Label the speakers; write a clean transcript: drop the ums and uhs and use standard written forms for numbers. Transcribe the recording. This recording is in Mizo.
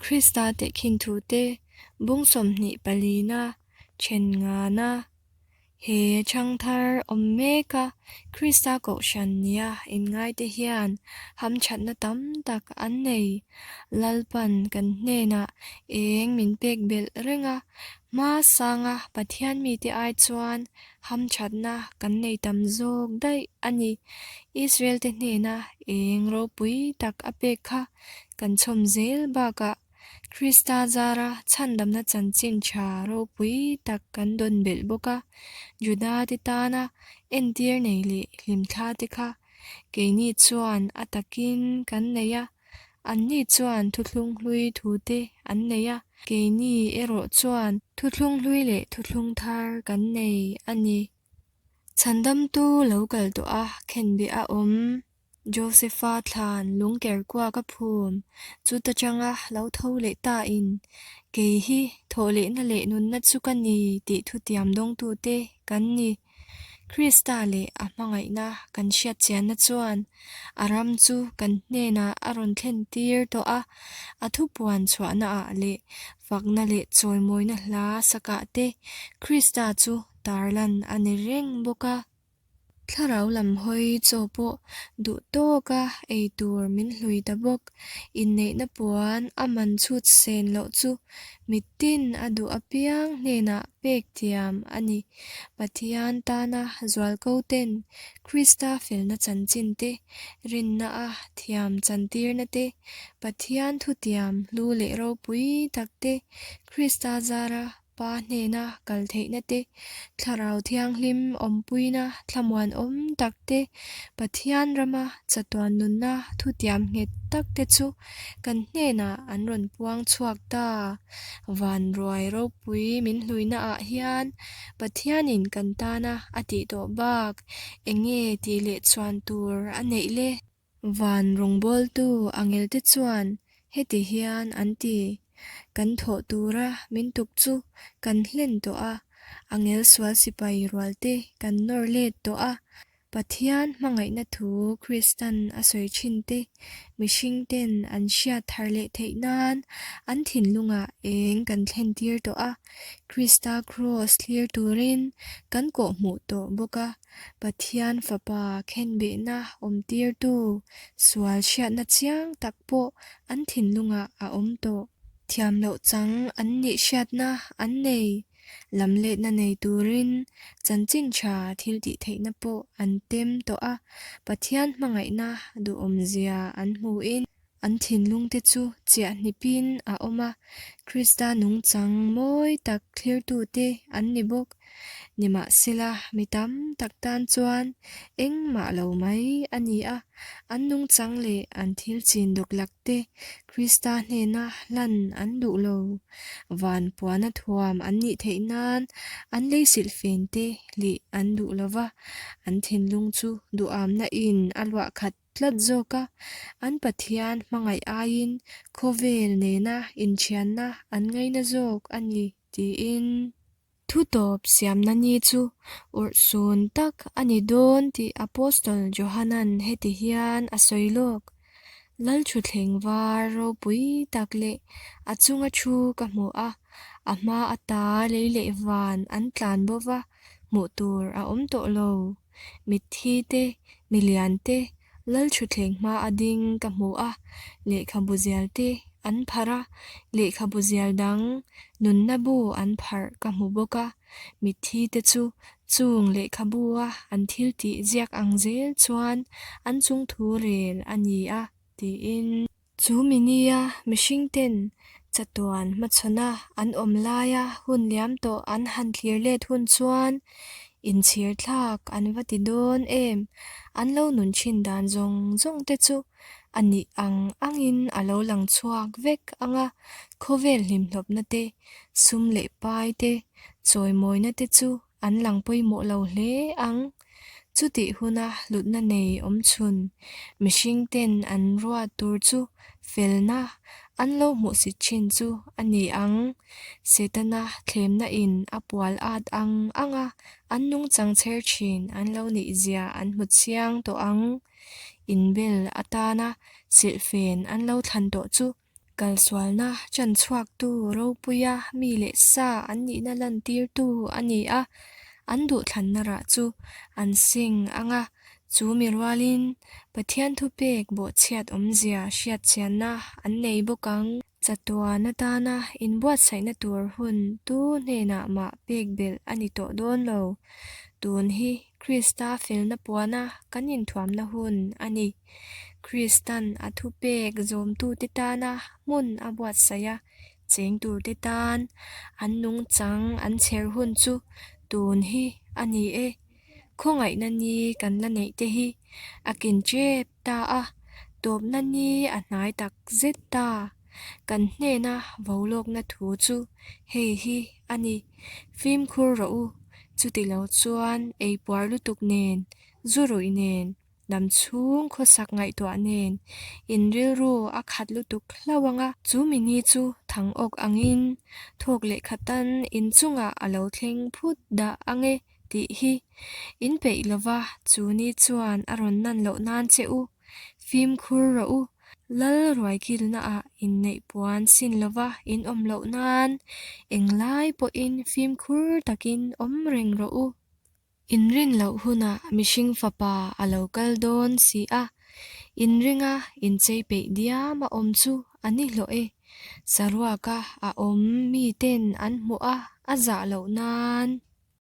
Speaker 1: Krista tehkhin thute bung 20 palina then ngana. He ṭhangthar awm meka Krista kohhran nia inngaite hian hamṭhatna tam tak an nei. Lalpan kan hnenah eng min pek belh reng a, hma sanga Pathian mite ai chuan hamṭhatna kan nei tam zawk daih a ni. Israelte hnena eng ropui tak a pek kha kan chhawm zel bakah Krista zara chhandamna chanchin tha ropui tak kan dawn belh bawk a, Judate tana entir nei leh hlimthla te kha keini chuan a takin kan nei a, anni chuan thuthlung hlui thu te an nei a, keini erawh chuan thuthlung hlui leh thuthlung thar kan nei a ni. Chhandamtu lo kal tawh a khenbeh a awm. Josepha thlan lungker kuak a phum chuta tanga lo tho leh ta in, Kei hi thawhlehna leh nunna chu ka ni tih thutiam dawngtute kan ni. Krista leh a hmangaihna kan hriatchianna chuan a ram chu kan hnenah a rawn thlen tir tawh a, a thupuan chhuahnaah leh fakna leh chawimawina hla sakah te Krista chu tarlan a ni reng bawk a. Thlarau lam hawi chaw pawh duh tawka ei tur min hlui ta bawk. Inneihna puan a man chhut sen loh chu mitin a duh apiang hnenah pek thiam a ni. Pathian tana zualko ten Krista felna chanchin te, rinna a thiam chantirna te, Pathian thutiam hlu leh ropui tak te, Krista zara Pa hnena kal theihna te, Thlarau Thianghlim awmpuina thlamuanawm tak te, Pathian rama chatuan nunna thutiam nghet tak te chu kan hnenah an rawn puang chhuak ta. Van ruai ropui min hluina ah hian Pathianin kan tana a tih tawh bak eng nge tih leh chuan tur a neih le? Van rawngbawltu angelte chuan heti hian an ti, Kan thawh tura min tuk chu kan hlen tawh a, angel sual sipai rualte kan nawr let tawh a, Pathian hmangaihna thu Kristan a sawi thin te mihringten an hriat thar leh theih nan an thinlungah eng kan thlen tir tawh a, Krista kraws thlir turin kan kawhhmuh tawh bawk a. Pathian Fapa khenbehna awmtirtu sual hriatna chiang tak pawh an thinlungah a awm tawh. Thiam loh chang an nih hriatna an nei. Lamletna nei turin chanchin tha thil tih theihna pawh an tem tawh a, Pathian hmangaihna duhawmzia an hmuhin An thinlungte chu chiah hnipin a awm a, Krista nungchang mawi tak thlirtute an ni bawk. Nimahsela, mi tam tak tan chuan engmah lo mai a ni a, an nungchang leh an thil chin dawklak te Krista hnena hlan an duh lo. Van puana thuam an nih theih nan an lei silhfen te hlih an duh lo va, an thinlung chu duhamna in a luah khat tlat zawk a, an Pathian hmangaih aiin khawvel nena inthianna an ngaina zawk a ni tiin. Thutawp siamna ni chu urhsun tak a ni dawn tih Apostle Johanan heti hian a sawi lawk, Lalthuthleng var ropui tak leh a chunga thu ka hmu a, a hma ata lei leh van an tlan bo va, hmuh tur a awm tawh lo. Mitthi te, milian te, Lalthuthleng hma a ding ka hmu a, lehkhabu zial te an pharh a, lehkhabu zial dang nunna bu an pharh ka hmu bawk a, mitthi te chu chung lehkhabu a an thil tih ziak ang zel chuan an chungthu rel a ni a, tiin. Chu mi nia mihringten chatuan hmachhawna an awm laia hun liam tawh an han thlir let hun chuan inchhir thlak an va ti dawn em? An lo nun thin dan zawng zawng te chu a nih ang angin a lo lang chhuak vek ang a, khawvel hlimhlawpna te, sum leh pai te, chawimawina te chu an lang pawimawh lo hle ang. Chutih huna hlutna nei awm chhun mihring ten an ruat tur chu felna an lo hmuhsit thin chu a ni ang. Setana thlemna in a pual at ang ang a, an nungchang chher thin an lo nih zia an hmu chiang tawh ang. Inbel atana silhfen an lo thlan tawh chu. Kalsualna chanchhuaktu ropuia mi leh sa an nihna lantirtu a ni a, an duhthlanna rah chu an seng ang a, chu mi rualin Pathian thupek bawhchhiat awmzia hriatchianna an nei bawk ang. Chatuan atana inbuatsaihna tur hun tu hnenah mah pek belh a ni tawh dawn lo. Tun hi Krista felna puana kan inthuamna hun a ni. Kristan a thupek zawmtute tana hmun a buatsaih a, cheng turte tan an nungchang an chher hun chu tun hi a ni e. Khawngaihna ni kan la neih te hi a kin tep ta a, tawpna ni a hnai tak zet ta. Kan hnena volawkna thu chu hei hi a ni, Fimkhur rawh u, chuti lo chuan eipuar lutuk nen, zu ruih nen, Dam chhung khawsak ngaihtuah nen in rilru a khat lutuk hlauh ang a, chu mi ni chu thang awk angin thawk leh khatan in chungah a lo thleng phut dah ang e tih hi in peih lova chu ni chuan a rawn nan loh nan che u. Fimkhur rawh u, Lal ruaikilnaah inneih puan sin lova in awm loh nan englai pawhin fimkhur takin awm reng rawh u. Inrin loh hunah mihring fapa a lo kal dawn si a, inringa inchei peih diam a awm chu a ni hlawh e. Saruaka a awm miten an hmuh a, a zah loh nan.